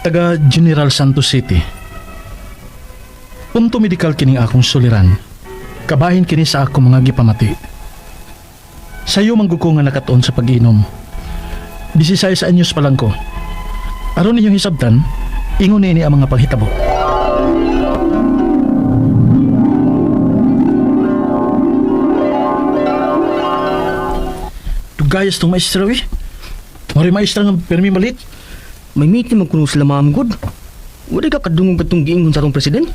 Taga General Santos City. Punto medikal kining akong suliran. Kabahin kini sa akong mga gipamati. Sayo man ko nga nakatuon sa pag-inom. 16 anyos pa lang ko. Aron ninyong hisabtan, ingon niini ang mga panghitabo. Dugayas tong maestra, eh. Mari maestra nga permi malit. May meeting man kuno sila, ma'am good. Wala ka kadungog katong giingon sa atong president?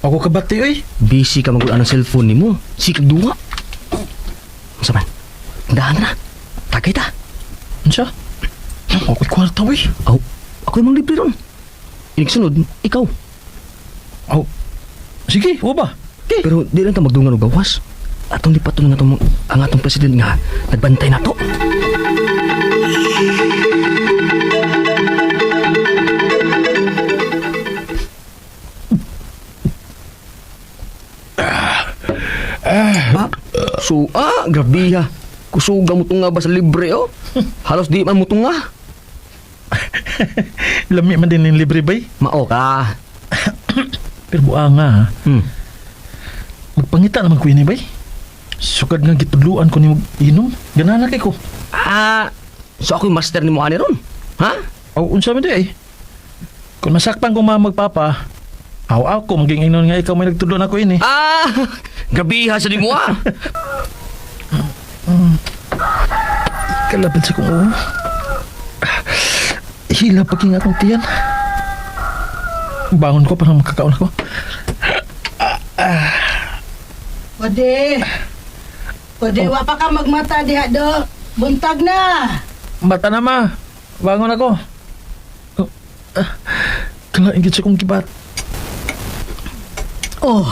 Ako kabati, oy. Busy ka magud ang cellphone nimo. Sikag duwa. Unsa man? Dahan na. Tagay ta. Unsa? Ako'y kwarta, oy. Aw, ako yung libre ron. Inig sunod, ikaw. Aw. Sige, o ba? Okay. Pero di lang ta magdungan og gawas. Atong lipaton nga atong ang atong president nga nagbantay na to. Ah, so, grabe ha. Kusuga mo tunga ba sa libre, oh? Halos di man mo tunga. Lami man din yung libre, bay. Mao ka. Pero buang nga, ha. Magpangita naman ko ini, bay. Sukad nga gitudluan ko ni inom. Ganahan na kay ko. Ah, so ako'y master ni mo ani ron. Ha? Aw, unsa man di ay. Kung masakpan ko mga magpapa, aw ako maging ingnon nga ikaw may nagtudlo na ko ini. Ah, grabe ha sa di mo ah. Kalaban sa kong ulo. Hila pa king akong tiyan. Bangon ko para makakaon ako. Pwede. Pwede, wa pa ka magmata diha do. Buntag na. Bata na ma. Bangon ako. Oh, kalain gid sa kong kibat. Oh.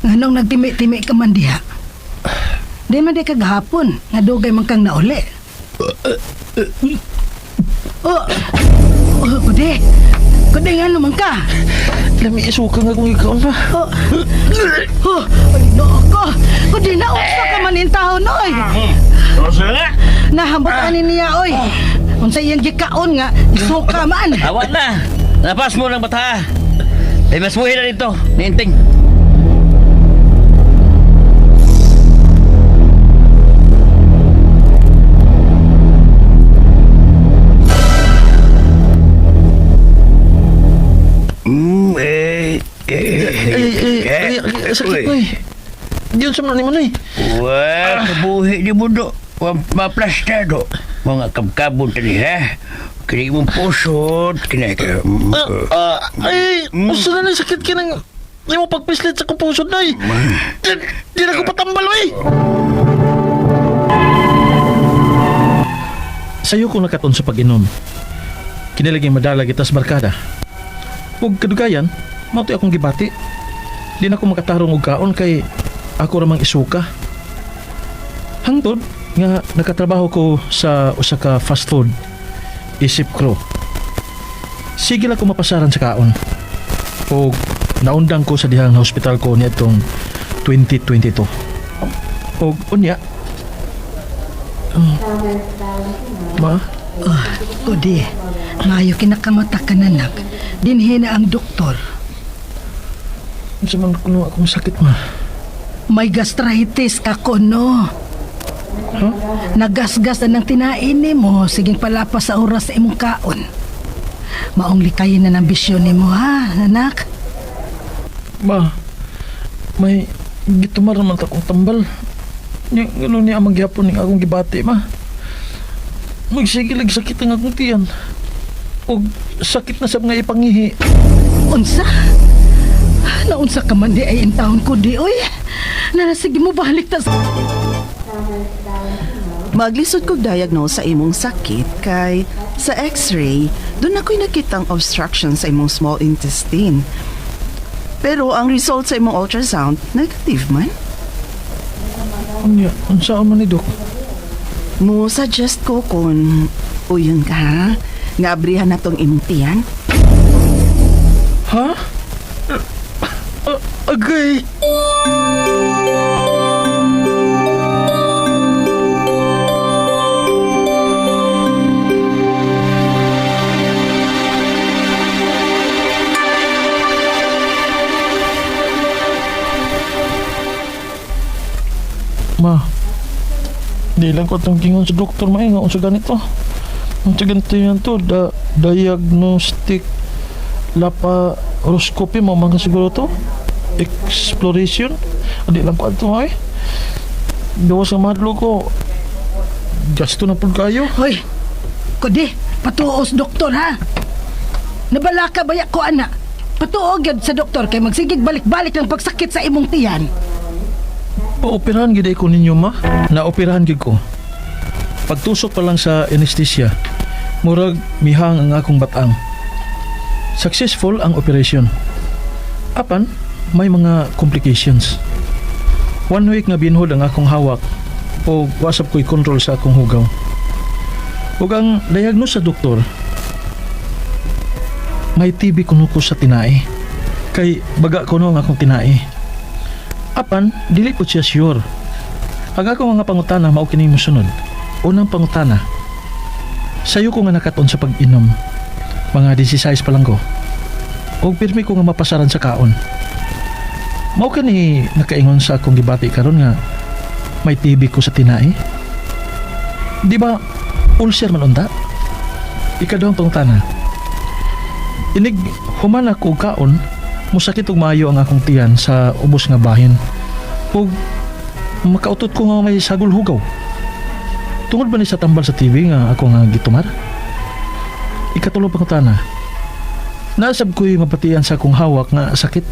Nganong nagtimi-timi ka man diha? Di man di kagahapon, nga dugay man kang nauli. Oh, oh, kude. Kude nga naman ka. Lami isuka nga kung ikaw ma. Oh, oh, ay, noo ko. Kude na usa ka man intahon oy. Nahambot ani niya oy. Unsa iyang gikaon nga isuka man. Awat na. Napas mo ng bata. Eh, mas muhi na dito. Niinting. Eh, eh, Ay, ay, ay, ay, sakit ko eh. Diyon sa man ni mo na eh. Wah, kabuhi ni mundo. Wa maplasta do. Mga kabkabon tani ha. Kini mong pusod, kini ka. Ay, uso na na sakit ka ng... Hindi mo pagpislit sa kong pusod na eh. Di na ko patambal eh. Sa'yo ko nakaton sa pag-inom. Kinilaging madala kita sa barkada. Ug kadugayan, mao to'y akong gibati. Di na ko makatarong og kaon kay ako ramang isuka. Hangtod nga nakatrabaho ko sa usa ka fast food isip crew. Sige lang ko mapasaran sa kaon. O naundang ko sa dihang hospital ko niadtong 2022. O unya. Ma, Oh, kude. Maayo kinakamata ka nanak. Dinhi na ang doktor. Unsa man kuno akong sakit ma? May gastritis ka kuno. Huh? Nagasgas na ng tinain nimo, siging palapas sa oras sa imong kaon. Maong likayin na ng bisyon nimo ha, anak. Ma, may gitumar naman ta kong tambal. Nya ngano niya ang magyapon ning akong gibati ma. Magsige lag sakit ang akong tiyan. Og sakit na sa mga ipangihi. Unsa? Naunsa ka man di ay intawon ko di oy. Nana sige mo balik ta sa. Maglisod kog diagnose sa imong sakit kay sa x-ray, doon ako'y nakitang obstruction sa imong small intestine. Pero ang result sa imong ultrasound, negative man. Unya, unsa man ni dok? Mo suggest ko kung uyon ka ha, nga abrihan na tong imong tiyan. Ha? Agay! Di lang ko itong gingon sa doktor may nga unsa ganito. Unsa ganito yan to da, diagnostic laparoscopy mo mga siguro to. Exploration. Di lang ko ato ay. Gawas nga mahadlok ko. Gasto na pud kayo. Hoy, Kodi, patuos doktor ha. Nabalaka baya ko ana. Patuo gyud sa doktor kay magsigig balik-balik ng pagsakit sa imong tiyan. Paoperahan gid ko ninyo, ma. Naoperahan gid ko. Pagtusok pa lang sa anesthesia, murag mihang ang akong batang. Successful ang operation. Apan, may mga complications. One week nga binhod ang akong hawak o wasap ko'y control sa akong hugaw. Ug ang diagnose sa doktor, may TB kuno ko sa tinai. Kay baga kuno ang akong tinai. Apan, dili ko siya sure. Ang akong mga pangutana mao kini mosunod. Unang pangutana. Sayo ko nga nakaton sa pag-inom. Mga 16 pa lang ko. Og pirmi ko nga mapasaran sa kaon. Mao kani nakaingon sa akong gibati karon nga may TB ko sa tinai. Di ba ulcer man unta? Ikaduhang pangutana. Inig human ako og kaon, musakit og maayo ang akong tiyan sa ubos nga bahin. Ug makautot ko nga may sagol hugaw. Tungod ba ni sa tambal sa TB nga ako nga gitumar? Ikatulong pangutana. Nasab ko'y mapatian sa akong hawak nga sakit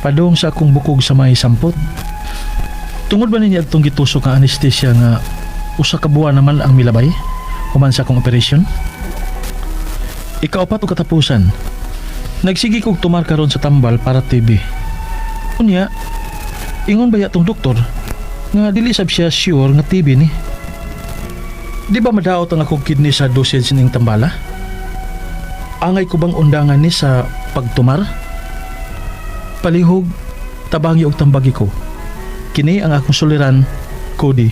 padung sa akong bukog sa may sampot. Tungod ba niya atong gitusok nga anesthesia nga usa ka buwan naman ang milabay human sa akong operation? Ikaapat o katapusan, nagsige kog tumar karon sa tambal para TB. Unya, ingon ba tong doktor nga dili sab siya sure nga TB ni. Di ba madaot ang akong kidney sa dosage ning tambala? Angay ko bang undangan ni sa pagtumar? Palihog, tabangi og tambagi ko. Kini ang akong suliran, Cody.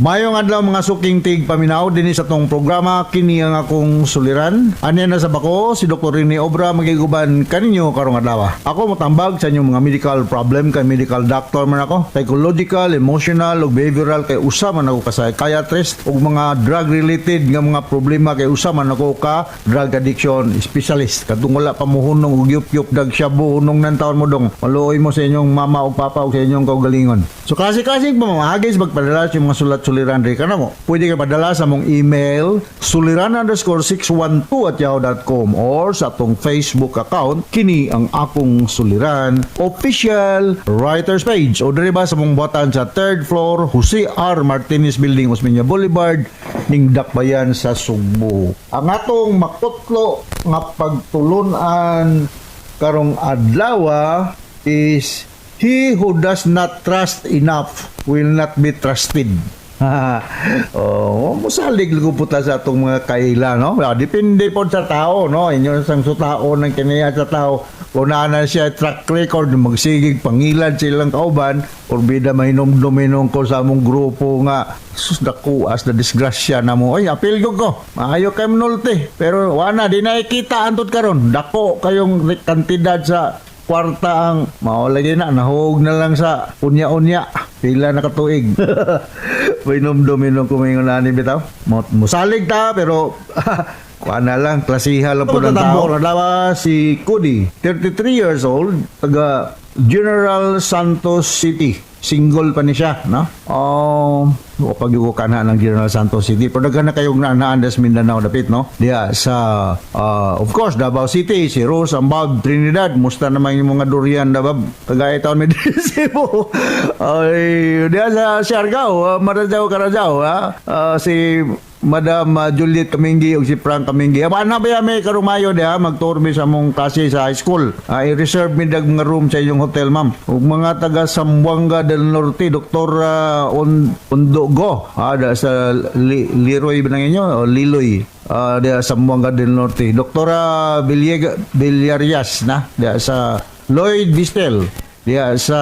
Mayong adlaw, mga suking tig paminaw dinhi sa tong programa "Kini ang Akong Suliran". Anya na sa bako si Dr. Rene Obra magiguban kaninyo karong adlaw. Ako motambag sa inyong mga medical problem kay medical doctor man ako. Psychological, emotional ug behavioral kay usa man ako ka psychiatrist, ug mga drug related nga mga problema kay usa man ako ka drug addiction specialist. Kadtong wala pa mohunong og yup-yup dag shabu, hunong nang taon mo dong. Maluoy mo sa inyong mama ug papa ug sa inyong kaugalingon. So klase-klase pa mga magpadala sa mga sulat suliran rin ka na mo. Pwede ka padala sa mong email suliran_612@yahoo.com or sa atong Facebook account, "Kini ang Akong Suliran Official Writers Page", o diri ba sa mong buhatan sa third floor, Jose R. Martinez Building, Osmeña Boulevard, ning Dakbayan sa Sugbo. Ang atong makutlo nga pagtulunan karong adlaw is "He who does not trust enough will not be trusted." Oh, musalig ko puta sa atong mga kaila, no? Ah, depende po sa tao, no? Inyo sang tao ng kiniya sa tao. Kung naa na siya track record, magsigig pangilad silang kauban, or bida mahinomdum ko sa among grupo nga, sus, dako as na disgrasya na mo. Ay, apil ko ko. Maayo kay mnolte. Pero wana, di nakikita antot karon. Dako kayong kantidad sa kwarta ang mao lagi na nahog na lang sa unya-unya pila na katuig. Mainom-dum kumingon na ni bitaw. Musalig ta, pero kuha na lang, klasiha lang po ng tao. Nalawa si Cody, 33 years old, taga General Santos City. Single pa ni siya, no? Oh, o pag ka na ng General Santos City. Pero daghan na kayong naan des Mindanao dapit, no? Diya sa, of course, Davao City, si Rose Ambag Trinidad. Musta naman yung mga durian, Davao? Kagaya taon may Cebu. Ay, diya sa Siargao, Maradjaw Karajaw, ha? Si Madam Juliet Kamingi ug si Frank Kamingi. Aba na ba may karumayo diha magtour mi sa among klase sa high school. I-reserve mi dag mga room sa inyong hotel, ma'am. Ug mga taga Zamboanga del Norte, Dr. Ondogo, da sa Leroy ba nang inyo o Liloy? Diha sa Zamboanga del Norte. Dr. Villega Villarias na diha sa Lloyd Vistel. Diha sa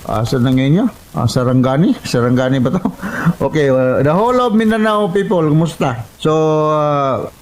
sa nang inyo? Sarangani? Sarangani ba to? Okay, the whole of Mindanao people, kumusta? So,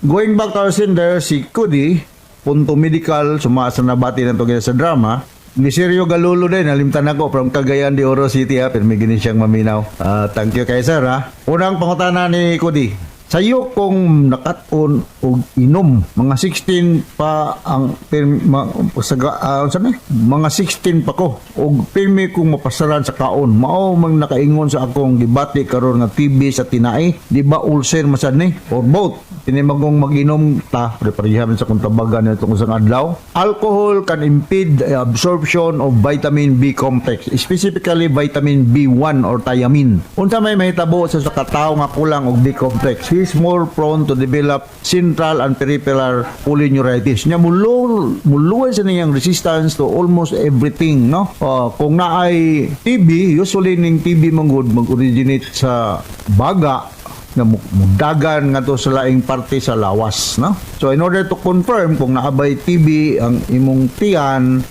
going back to our sender, si Cody, punto medical, sumasa na bati na to sa drama. Liserio Galulo din, nalimtan ako from Cagayan de Oro City ha, pero may gini siyang maminaw. Ah, thank you kay sir ha. Unang pangutana ni Cody. Sayo kong nakat-on og inom, mga 16 pa ang pirma, sa, unsa ni? Mga 16 pa ko og pirmi kong mapasaran sa kaon. Mao mang nakaingon sa akong gibati karon nga TB sa tinai. Di ba ulcer masad ni or both? Tinimagong mag-inom ta, preparehan sa kong tabagan nitong isang adlaw. Alcohol can impede the absorption of vitamin B complex, specifically vitamin B1 or thiamine. Unsa may mahitabo sa katao nga kulang og B complex, he is more prone to develop central and peripheral polyneuritis. Nya muluway sa niyang resistance to almost everything, no? Kung naay TB, usually ning TB manggod mag-originate sa baga nga mudagan nga to sa laing parte sa lawas, no? So in order to confirm kung naabay TB ang imong tiyan,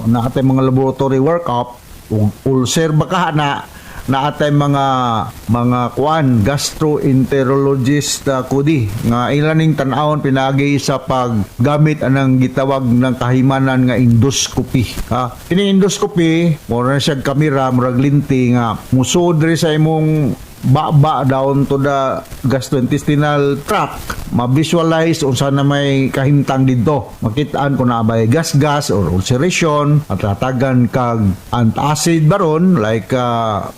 naatay mga laboratory workup ug ulcer ba ka na, naatay mga kuan gastroenterologist, kudi nga ilan ning tan-awon pinaagi sa paggamit anang gitawag ng kahimanan nga endoscopy, ha. Kini endoscopy mo na siya kamera, murag linti nga musod diri sa imong baba down to the gastrointestinal tract, ma-visualize unsa na may kahimtang didto, makitaan kung naa bay gas-gas or ulceration at hatagan kag antacid baron like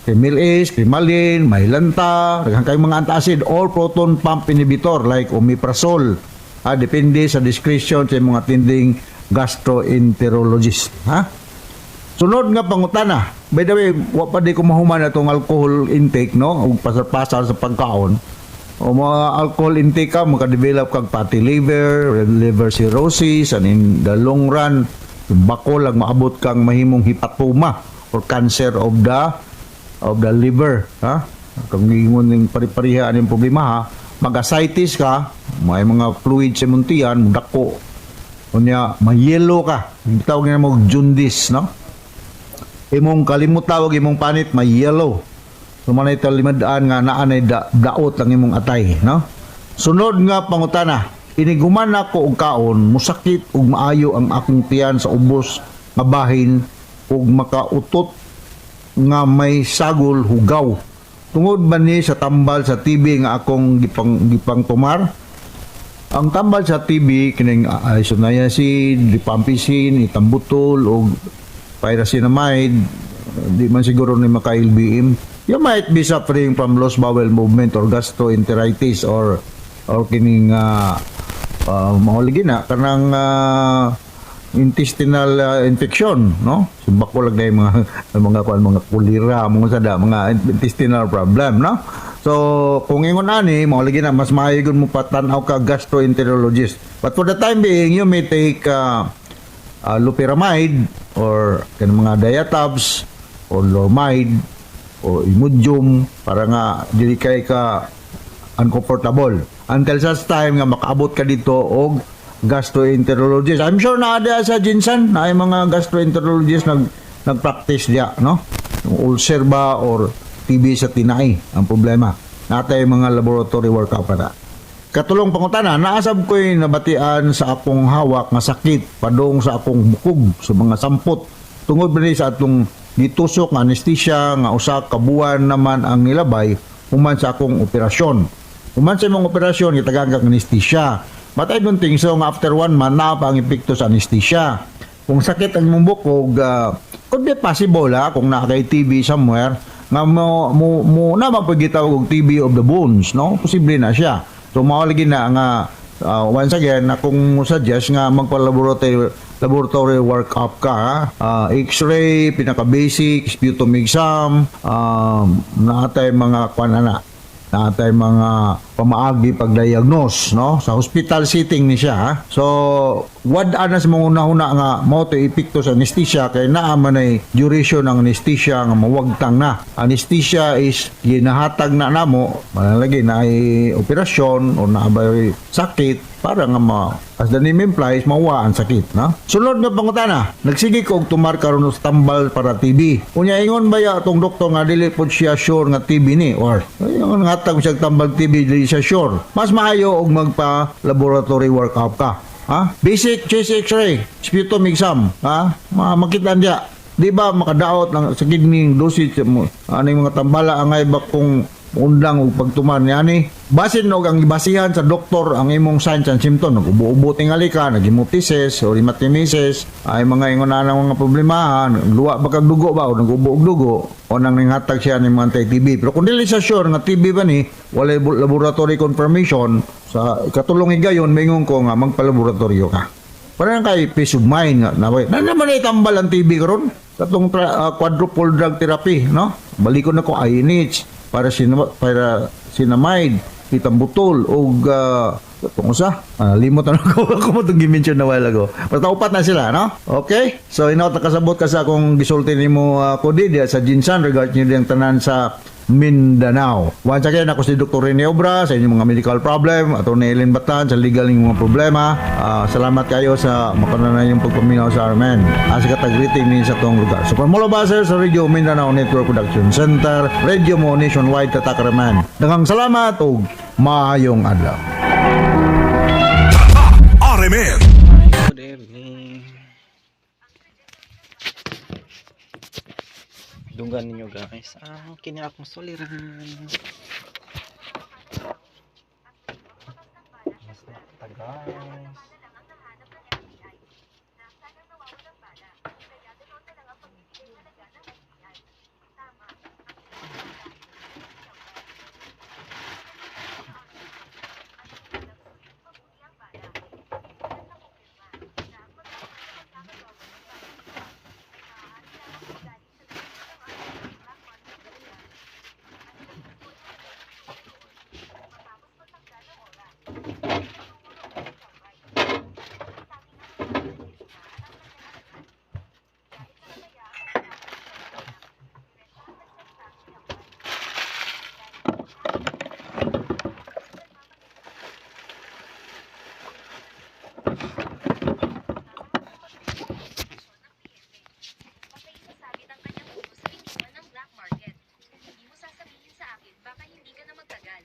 Kremil S, Kremalin, Mylanta, daghan kayong mga antacid or proton pump inhibitor like omeprazole. Ah, depende sa discretion sa mga attending gastroenterologist, ha. Sunod nga pangutana. By the way, wa pa di ko mahuman atong alcohol intake, no? Ug pasar-pasar sa pagkaon. O mga alcohol intake ka, maka-develop kag fatty liver, liver cirrhosis, and in the long run, bako lang maabot kang mahimong hepatoma or cancer of the liver, ha? Kung ingon ning pari-pariha aning problema ha, mag-ascites ka, may mga fluid sa imong tiyan, mudako. Unya, mayelo ka. Tawag nga mo jaundice, no? Imong kalimuta og imong panit may yellow. So manay talimad-an nga naa nay daot ang imong atay, no? Sunod nga pangutana. Iniguman ako og kaon, musakit ug maayo ang akong tiyan sa ubos nga bahin ug makautot nga may sagol hugaw. Tungod ba ni sa tambal sa TB nga akong gipang tumar? Ang tambal sa TB kining isoniazid, rifampicin, ethambutol ug pyrazinamide, di man siguro ni maka-LBM. You might be suffering from loose bowel movement or gastroenteritis or kining mao lagi na kanang intestinal infection, no? So bako lang na yung mga mga kuan, mga kolera, mga sada, mga intestinal problem, no? So kung ingon ani, mao lagi na mas maayo gud mo patan-aw ka gastroenterologist. But for the time being, you may take loperamide or kanang mga diatabs or Lormide o Imodium para nga dili kay ka uncomfortable until such time nga makaabot ka dito og gastroenterologist. I'm sure na ada sa GenSan na ay mga gastroenterologist nag-practice diya, no? Yung ulcer ba or TB sa tinai ang problema. Natay mga laboratory workup para. Katulong pangutana, naasab ko'y nabatian sa akong hawak nga sakit padung sa akong bukog sa mga sampot. Tungod ba ni sa atong gitusok nga anesthesia nga usa ka buwan naman ang nilabay human sa akong operasyon? Human sa imong operasyon, gitagaan kag anesthesia. But I don't think so nga after one month naa pa ang epekto sa anesthesia. Kung sakit ang imong bukog, could be possible ha, kung naa kay TB somewhere nga mo na mapagitawag og TB of the bones, no? Posible na siya. So mao lagi na nga once again akong mo suggest nga magpa-laboratory laboratory workup ka, ha? X-ray, pinaka basic, sputum exam, naatay mga kwan ana, naatay mga pamaagi pag-diagnose, no? Sa hospital setting ni siya, ha? So wad ana sa mga una-una nga mao to epekto sa anesthesia kay naa man ay duration ng anesthesia nga mawagtang na. Anesthesia is ginahatag na namo manalagi na ay operasyon o naa bay sakit para nga ma, as the name implies, mawa ang sakit, no? Sunod nga pangutana. Nagsige ko og tumar karon og tambal para TB. Unya ingon ba ya atong doktor nga dili pod siya sure nga TB ni or ingon nga hatag siya tambal TB, dili siya sure. Mas maayo og magpa laboratory workup ka. Ha? Basic chest x-ray, sputum exam, ha? Makita niya. Di ba makadaot lang sa kidney dosage mo ano yung mga tambala angay ba kung undang og pagtuman niya ni basin og ang gibasihan sa doktor ang imong signs and symptom, nag-ubo-ubo tingali ka, naghemoptysis o hematemesis, ay mga ingon na mga problema, luwa ba kag dugo ba o nag-ubo og dugo o nang ninghatag siya ng mga anti-TB. Pero kung dili sa sure nga TB ba ni, walay laboratory confirmation, sa ikatulong higayon maingon ko nga magpalaboratorio ka. Parang kay peace of mind nga na, na naman ay tambal ang TB karon katong quadruple drug therapy, no? Balikon nako INH, para sinamide, ethambutol og katong usa, limot na ko ako mo itong gi-mention na while ago. Basta upat na sila, no? Okay, so inaw nakasabot ka sa akong gisulti nimo, Cody, diya sa GenSan, regard niyo diyang tanan sa Mindanao. Once again, ako si Dr. Rene Obra sa inyong mga medical problem, Atty. Ellen Batan sa legal inyong mga problema. Salamat kayo sa makanunan yung pagpaminaw sa RMN. Asa ka tag-greeting ni sa tong lugar. So from all of us here sa Radio Mindanao Network Production Center, Radio Mo Nationwide, Tatak RMN. Daghang salamat ug maayong adlaw. RMN. Good evening. Dunggan ninyo, guys. Ang kini akong suliran. Mas na guys. Baka isasabit ang kanyang ulo sa pintuan ng black market. Kung hindi mo sasabihin sa akin, baka hindi ka na magtagal.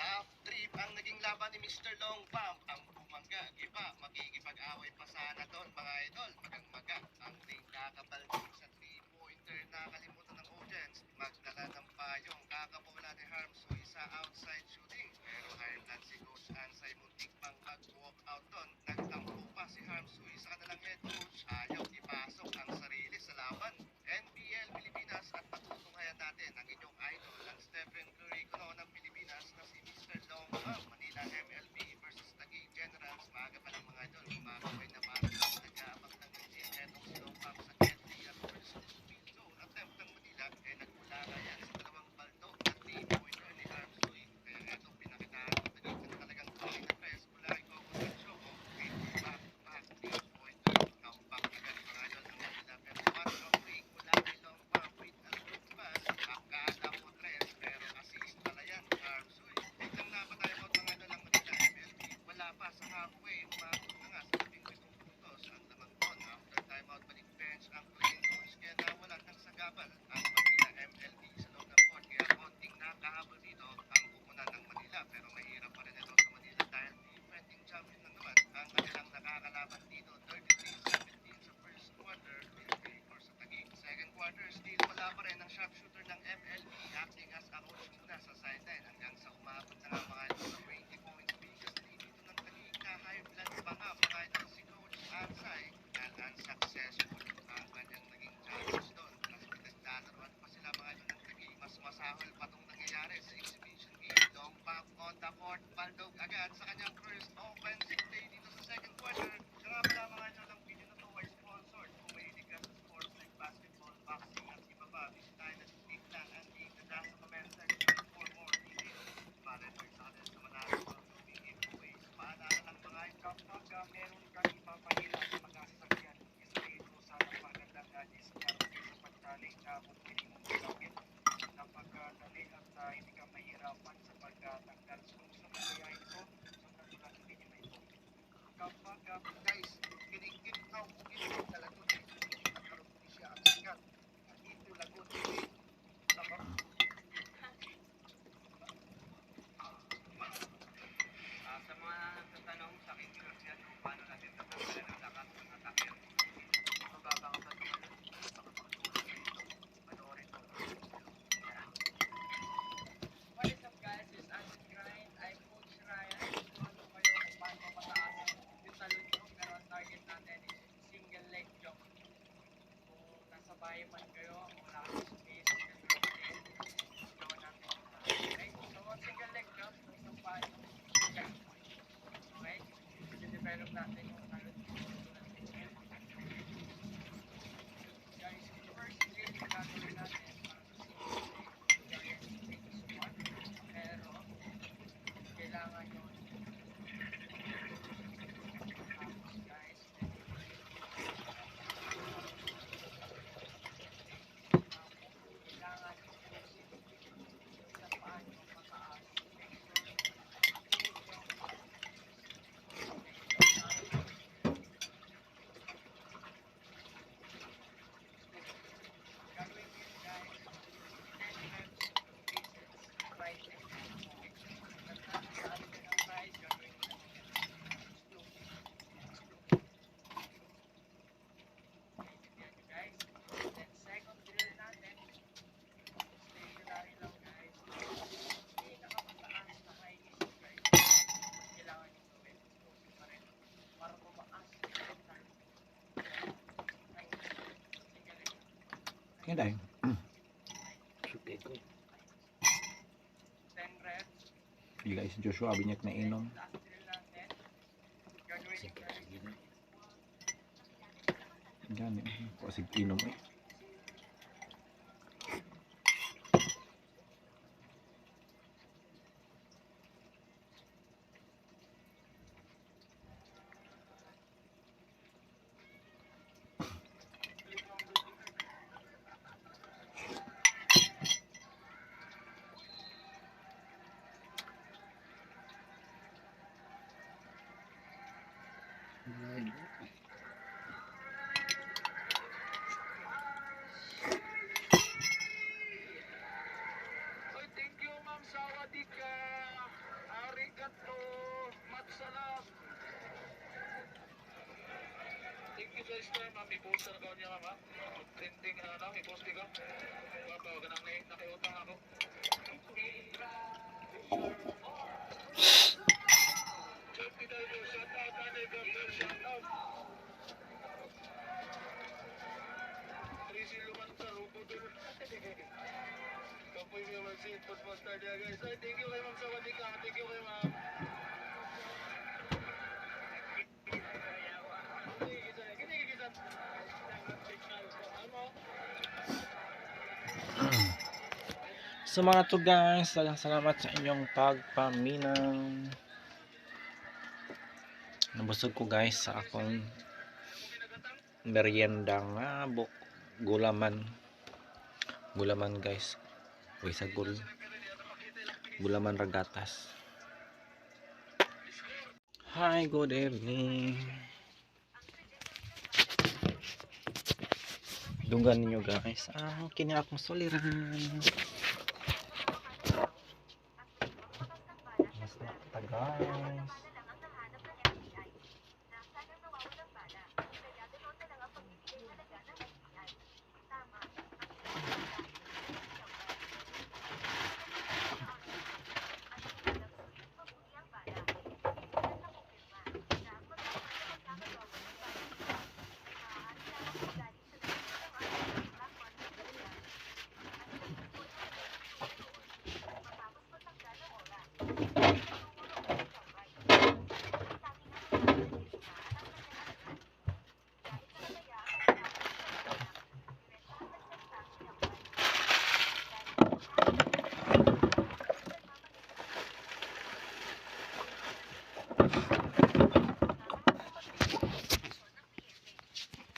Laugh trip ang naging laban ni Mr. Long Pump. Ang bumangga, iba, makikipag-away pa sana doon, mga idol. Magang maga ang ring kakabaldog sa 3-pointer. Nakalimutan ng audience. Magdala ng payong, kakabola ni Harmsoy sa outside shooting. Pero high blood si Coach Ansay, muntik pang mag-walk out doon. Nagtampo pa si Harmsoy sa kanilang head coach. Ayaw ipasok ang sarili sa laban. NBL Pilipinas at patutunghayan natin ang inyong idol, ang Stephen Curry kuno ng Pilipinas na si Mr. Long Pump. Manila MLB versus Taguig Generals. Maaga pa lang, mga idol, kumakaway na para sa nag-aabang ng legit. Etong si Long Pump sa entry at first field zone attempt ng Manila eh nagmula nga yan sa dalawang baldog na 3-pointer ni Harmsoy. Kaya etong pinakitaan ng Taguig na talagang tunay na press mula kay Coco Sanchoco with back back 3-pointer. Comeback agad, mga idol, ng Manila, pero 1 of 3 mula kay Long Pump with a good pass. Akala mo tres pero assist pala yan, Harmsoy. Biglang napatime out, mga idol, ang Manila MLB. Wala pa sa halfway, umabot na nga sa 17 puntos ang lamang doon. After timeout, balik bench ang playing coach kaya nawalan ng sagabal ang Manila MLB sa loob ng court. Kaya konting nakahabol dito ang kupunan ng Manila, pero mahirap pa rin ito sa Manila dahil defending champion na naman ang kanilang nakakalaban dito. 33-17 sa first quarter in favor sa Taguig. Second quarter, still wala pa rin ang sharpshooter ng MLB, acting as a coach muna sa sideline hanggang sa umabot na nga, mga idol, sa 20 points. Biggest lead dito ng Taguig na high blood pa nga, mga idol, si Coach Ansay dahil unsuccessful ang kanyang naging challenge doon. Mas pinaglalaroan pa sila, mga idol, ng Taguig. Mas masahol pa tong nangyayari sa exhibition game. Long back on the court, baldog agad sa kanyang first offensive play dito sa second quarter. Siya nga pala, mga idol, ang video na to ay sponsored. Kung mahilig ka sa sports like basketball, boxing at iba pa, bisitahin at click lang ang link na nasa comment section for more details. Pa-refer sa kanila sa manalo ng giveaways. Paalala lang, mga idol, Kapag meron kang ipapahila sa mga sasakyan, isa ito sa napakagandang diskarte sa pagtali na pwede mong gawin. Napakadali at hindi ka mahirapan sa pagtanggal. Kung gusto mong gayahin ito, sundan mo lang ang video na ito. Yan dahil. Sugay ko. Di guys, Joshua binyag na inom. Sige, sige na. Gani, kasi inom eh. So mga to guys, daghang salamat sa inyong pagpaminaw. Nabusog ko guys sa akong merienda nga buk gulaman. Gulaman guys. Uy, sagol. Gulaman ragatas. Hi, good evening. Dunggan ninyo guys ang kini akong suliran. Mas na guys.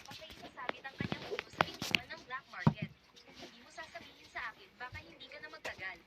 Patay sasabit ang kanyang ulo sa iniwan ng black market. Hindi mo sasabihin sa akin, baka hindi ka na magtagal.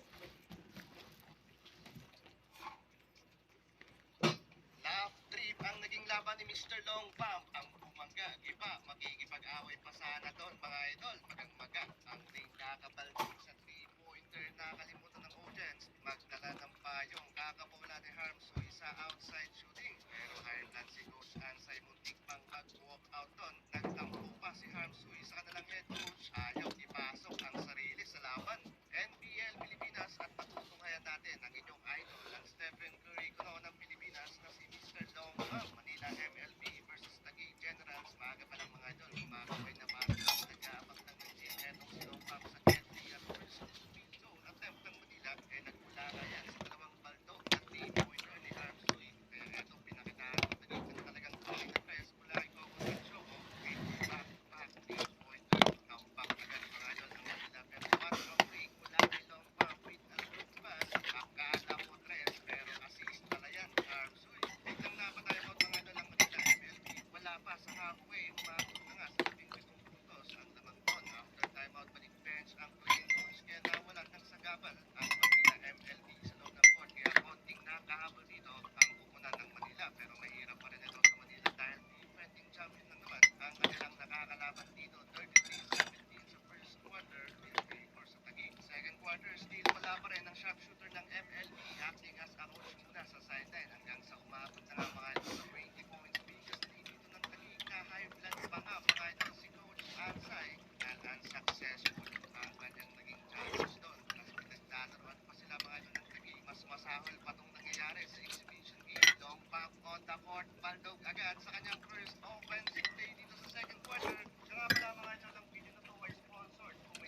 Love trip ang naging laban ni Mr. Long Pump. Ang bumangga, giba, makikipag-away pa sana doon mga idol. Magang-maga ang ring kakabalding sa 3-pointer. Nakalimutan ng audience. Magdala ng payong kakabola ni Harmsoy sa outside shooting. Pero high blood si Coach Ansay, muntik pang mag-walk out doon. Nagtampo pa si Harmsoy sa kanilang head coach. Ayaw ipasok ang sarili sa laban. NBL Pilipinas at patutunghayan natin ang inyong idol, ang Stephen Curry kuno ng Pilipinas na si Mr. Long Pump. Manila MLB versus Taguig Generals. Maaga pa lang mga idol, kumakaway na para sa nag-aabang ng legit. Etong si Long Pump sa entry at first field zone attempt ng Manila eh nagmula nga yan sa dalawang baldo at 3-pointer ni Harmsoy. Kaya etong pinakitaan ng Taguig ng talagang tunay na press mula kay Coco Sanchoco with back back 3-pointer. Comeback agad mga idol ng Manila, pero 1 of 3 mula kay Long Pump with a good pass. Akala mo tres pero assist pala yan ni Harmsoy. Biglang napatime out mga idol ang Manila MLB. Wala pa sa halfway, umabot na nga sa 17 puntos ang lamang doon. After timeout, balik bench ang playing coach kaya nawalan ng sagabal ang Manila MLB sa loob ng court. Kaya konting nakahabol dito ang kupunan ng Manila, pero mahirap pa rin ito sa Manila dahil defending champion na naman ang kanilang nakakalaban dito. 33-17 sa first quarter in favor sa Taguig. Second quarter, still wala pa rin ang sharpshooter ng MLB, acting as a coach muna sa sideline hanggang sa umabot na nga mga idol sa 20 points. Biggest lead dito ng Taguig na high blood pa nga mga idol si Coach Ansay dahil unsuccessful ang kanyang naging challenge doon. Mas pinaglalaroan pa sila mga idol ng Taguig. Mas masahol pa tong nangyayari sa exhibition game. Long back on the court, baldog agad sa kanyang first offensive play dito sa second quarter. Siya nga pala mga idol, ang video na to ay sponsored. Kung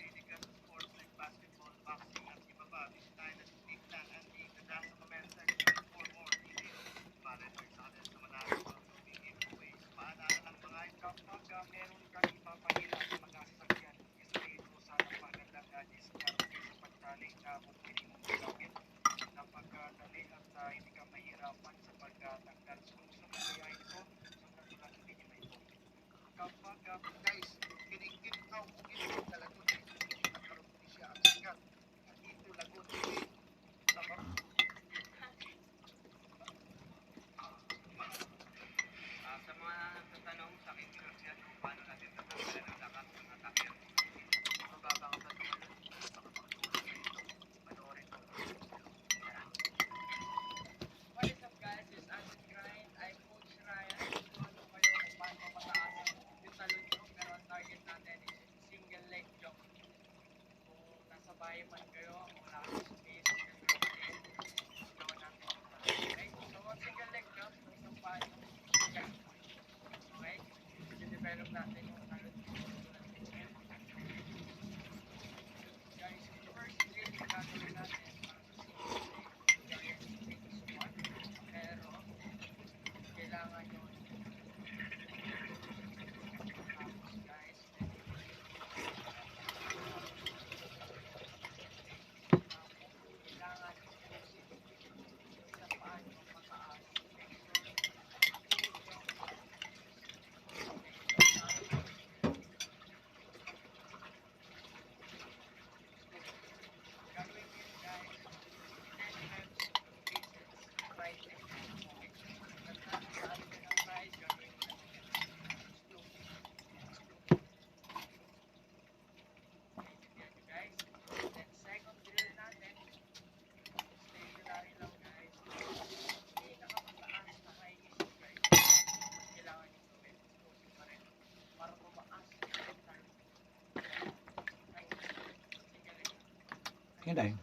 Kaya dahil.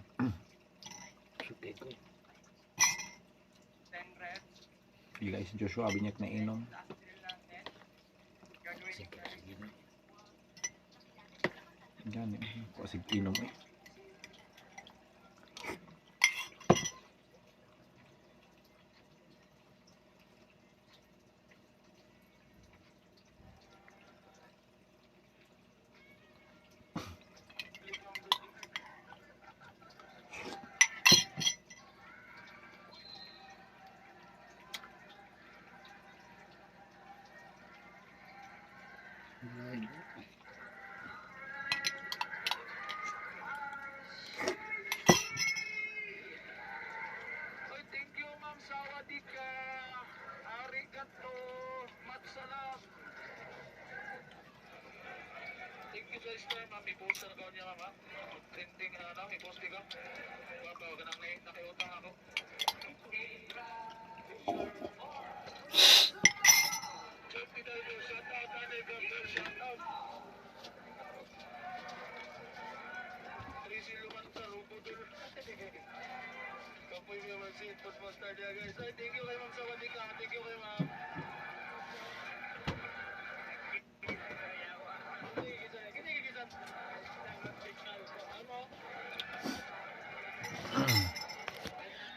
Sukay ko. Ila si Joshua binyak na inom. Sige, sige na. Gani, ko sig inom eh.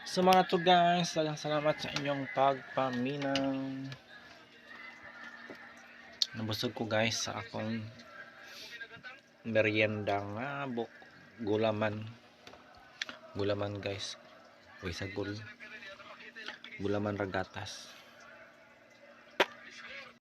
So mga to guys, daghang salamat sa inyong pagpaminaw. Nabusog ko guys sa akong merienda nga buk gulaman. Gulaman guys. Uy, sagol. Gulaman ragatas.